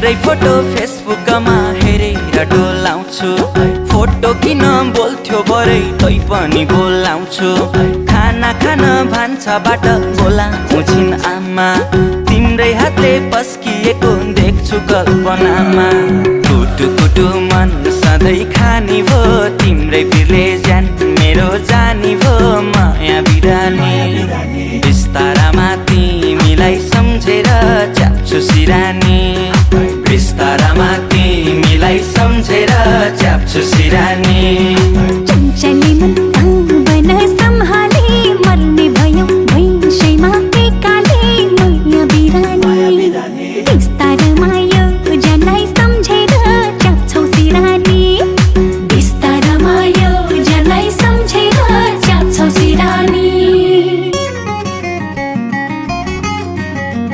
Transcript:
तिम्रै फोटो फेसबुकमा हेरेर डोलाउँछु। फोटो किन बोल्थ्यो भरे तै पनि बोलाउँछु। खाना खान भान्साबाट बोलाउँछिन् आमा, तिम्रै हातले पस्किएको देख्छु कल्पनामा। कुटु कुटु मन सधैँ खानी भो, तिम्रै बिरले ज्यान मेरो जानी भो। माया बिरानी बिस्तारामा तिमीलाई सम्झेर च्याप्छु सिरानी।